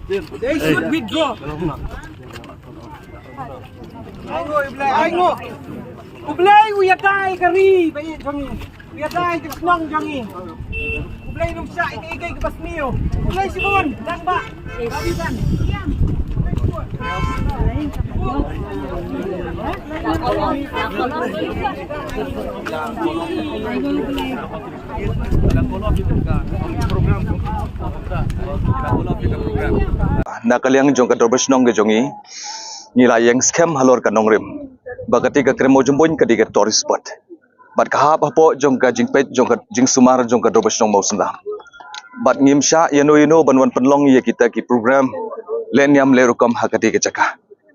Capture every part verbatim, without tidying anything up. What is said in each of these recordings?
They should withdraw. Ai Ngo, U Blei, ai Ngo. U Blei u ïadei ka ri ba ïeit jong ngi. U ïadei ka shnong jong ngi. U Blei un ym shah ïa kaei kaei kaba sniew. U Blei shibun, dang ba. Ba bi ban. Na ka liang jong ka dorbar shnong ka jong ngi, ngi la ïeng skhem halor ka nongrim ba kata ka krem Mawjymbuin ka dei ka tourist spot. Bad ka hap hapoh jong ka jingpeit jong ka jingsumar jong ka dorbar shnong Mawsynram. Bad ngim shah ïano ïano ban wan pynlong ïa kita ki program leh niam leh rukom ha kata ka jaka.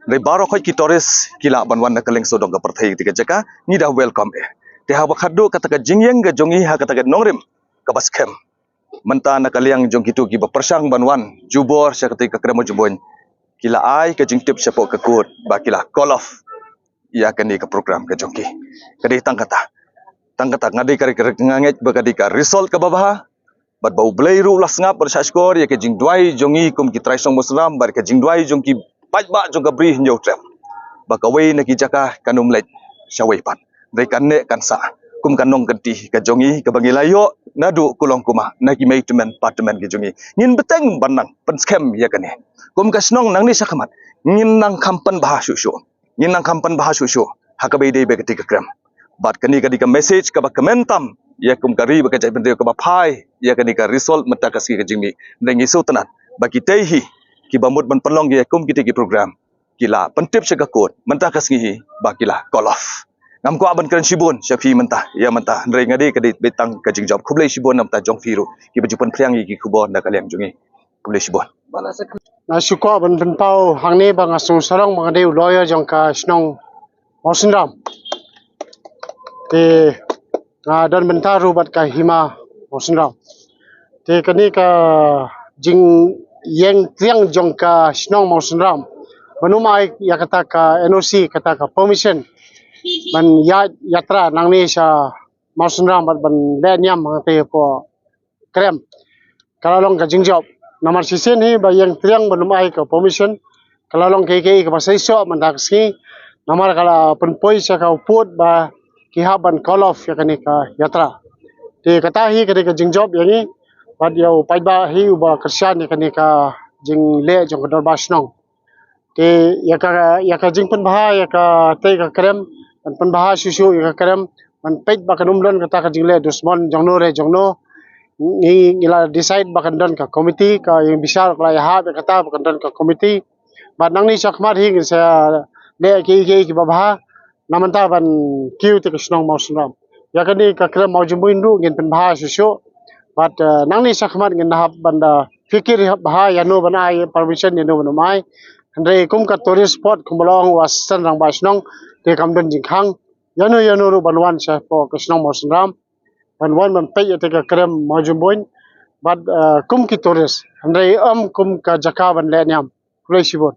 Hynrei baroh khoit ki tourist ki lah ban wan na ka liang sawdong ka pyrthei kata ka jaka, ngi da welcome eh. Te haba khatduh kata ka jingïeng ka jong ngi ha kata ka nongrim kaba skhem, mynta na ka liang jong kito kiba pyrshang ban wan jubor sha kata ka krem Mawjymbuin, ki la ai ka jingtip shapoh ka court ba ki la call off ïa kane ka program ka jong ki. Ka dei tang kata. Tang kata nga dei ka, ka, nga ngeit ba ka dei ka result kaba bha. Bad ba U Blei ruh u la sngap bad shahshkor ïa ka jingduwai jong ngi kum ki trai shnong Mawsynram bad ka jingduwai jong ki paidbah jong ka Bri Hynñiewtrep ba kawei na ki jaka kan ym leit shawei pat. Hynrei kan neh kan sah kum ka nongkynti ka jong ngi kaba ngi la ïoh naduh kulong kumah na ki mei tymmen pa tymmen ki jong ngi. Ngin bteng ban nang pynskhem ïa kane. Kum ka shnong nangne shakhmat ngin nang kham pynbha shuh shuh. Ngin nang kham pynbha shuh shuh ha kaba ïadei bad kata ka krem. Bad kane ka dei ka message kaba kmen tam ïa kum ka ri bad ka jaitbynriew kaba phai ïa kane ka result mynta ka sngi ka jingmih. Hynrei ngi sngewtynnat ba kitei hi kiba mut ban pynlong ïa kum kitei ki program ki la pyntip sha ka court mynta ka sngi hi ba ki la call off. Ngam kwah ban kren shibun sha phi mynta ïa mynta, hynrei nga dei ka dei beit tang ka jingjop. Khublei shibun na bynta jong phi ruh kiba ju pynphriang ïa ki khubor na ka liang jong ngi. Khublei shibun. Nga shu kwah ban pynpaw hangne ba nga sngewsarong ba nga dei u lawyer jong ka shnong Mawsynram. Te nga don bynta ruh bad ka hima Mawsynram. Te kane ka jingïeng triang jong ka shnong Mawsynram ban ym ai ïa kata ka N O C, kata ka permission ban ïaid ïatra nangne sha Mawsynram bad ban leh niam hangtei hapoh krem, ka la long ka jingjop. Namar shisien hi ba ïeng triang ban ym ai ka permission, ka la long kaei kaei kaba seisoh mynta ka sngi. Namar ka la pynpoi sha ka u pud ba ki hap ban call off ïa kane ka ïatra. Te kata hi ka dei ka jingjop ïa ngi bad ïa u paidbah hi uba kyrshan ïa kane ka jingleh jong ka dorbar shnong. Te ïa ka, ïa ka jingpynbha ïa katei ka krem, ban pynbha shuh shuh ïa ka krem, ban peit ba kan ym don kata ka jingleh dusmon jongno re jongno. Ngi, ngi la decide ba kan don ka committee, ka ïing bishar ka la ïahap ïa kata ba kan don ka committee. Bad nangne shakhmat hi ngin sa leh kiei kiei kiba bha na mynta ban kiew ïa ka shnong Mawsynram. Ïa kane ka krem Mawjymbuin ruh ngin pynbha shuh shuh. Bad, eh, nangne shakhmat ngin hap ban da fikir bha ïano ban ai permission, ïano ban ym ai. Hynrei kum ka tourist spot kumba la ong u Assistant Rangbah Shnong, te kam don jingkhang ïano ïano ruh ban wan shapoh ka shnong Mawsynram ban wan ban peit ïa ka krem Mawjymbuin. Bad, eh, kum ki tourist, hynrei ym kum ka jaka ban leh niam. Khublei shibun.